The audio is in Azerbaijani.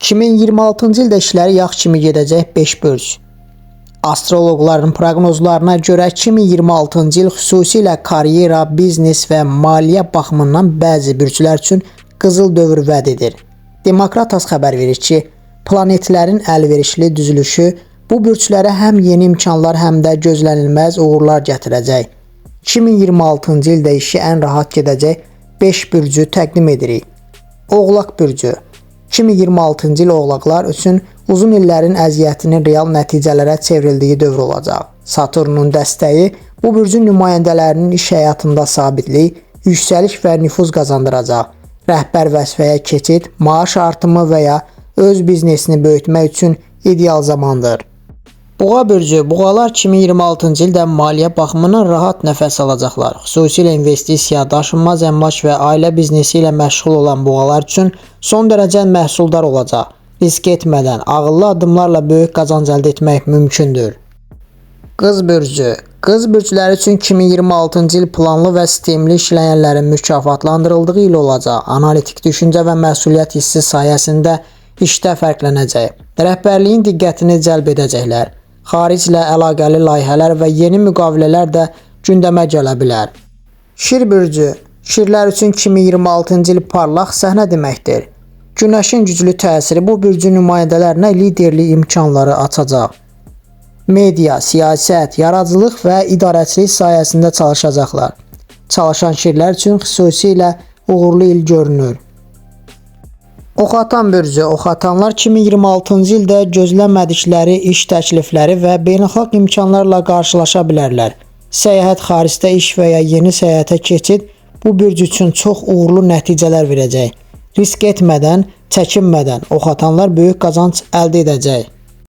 2026-cı ildə işləri yağ kimi gedəcək 5 bürc. Astroloqların proqnozlarına görə 2026-cı il xüsusilə karyera, biznes və maliyyə baxımından bəzi bürclər üçün qızıl dövr vəd edir. Demokratas xəbər verir ki, planetlərin əlverişli düzülüşü bu bürclərə həm yeni imkanlar, həm də gözlənilməz uğurlar gətirəcək. 2026-cı ildə işi ən rahat gedəcək 5 bürcü təqdim edirik. Oğlaq bürcü. 2026-cı il oğlaqlar üçün uzun illərin əziyyətinin real nəticələrə çevrildiyi dövr olacaq. Saturnun dəstəyi bu bürcün nümayəndələrinin iş həyatında sabitlik, yüksəliş və nüfuz qazandıracaq. Rəhbər vəzifəyə keçid, maaş artımı və ya öz biznesini böyütmək üçün ideal zamandır. Boğa bürcü, boğalar 2026-cı ildə maliyyə baxımından rahat nəfəs alacaqlar. Xüsusilə investisiya, daşınmaz əmlak və ailə biznesi ilə məşğul olan boğalar üçün son dərəcə məhsuldar olacaq. Risk etmədən, ağıllı addımlarla böyük qazanc əldə etmək mümkündür. Qız bürcü. Qız bürcləri üçün 2026-cı il planlı və sistemli işləyənlərin mükafatlandırıldığı il olacaq. Analitik düşüncə və məsuliyyət hissi sayəsində işdə fərqlənəcək. Rəhbərliyin diqqətini cəlb edəcəklər. Xariclə əlaqəli layihələr və yeni müqavilələr də gündəmə gələ bilər. Şir bürcü. Şirlər üçün 2026-cı il parlaq səhnə deməkdir. Günəşin güclü təsiri bu bürcün nümayəndələrinə liderlik imkanları açacaq. Media, siyasət, yaradıcılıq və idarəçilik sayəsində çalışacaqlar. Çalışan şirlər üçün xüsusilə uğurlu il görünür. Oxatan bürcü. Oxatanlar 2026-cı ildə gözləmədikləri iş təklifləri və beynəlxalq imkanlarla qarşılaşa bilərlər. Səyahət, xaricdə iş və ya yeni səyahətə keçid bu bürc üçün çox uğurlu nəticələr verəcək. Risk etmədən, çəkinmədən oxatanlar böyük qazanc əldə edəcək.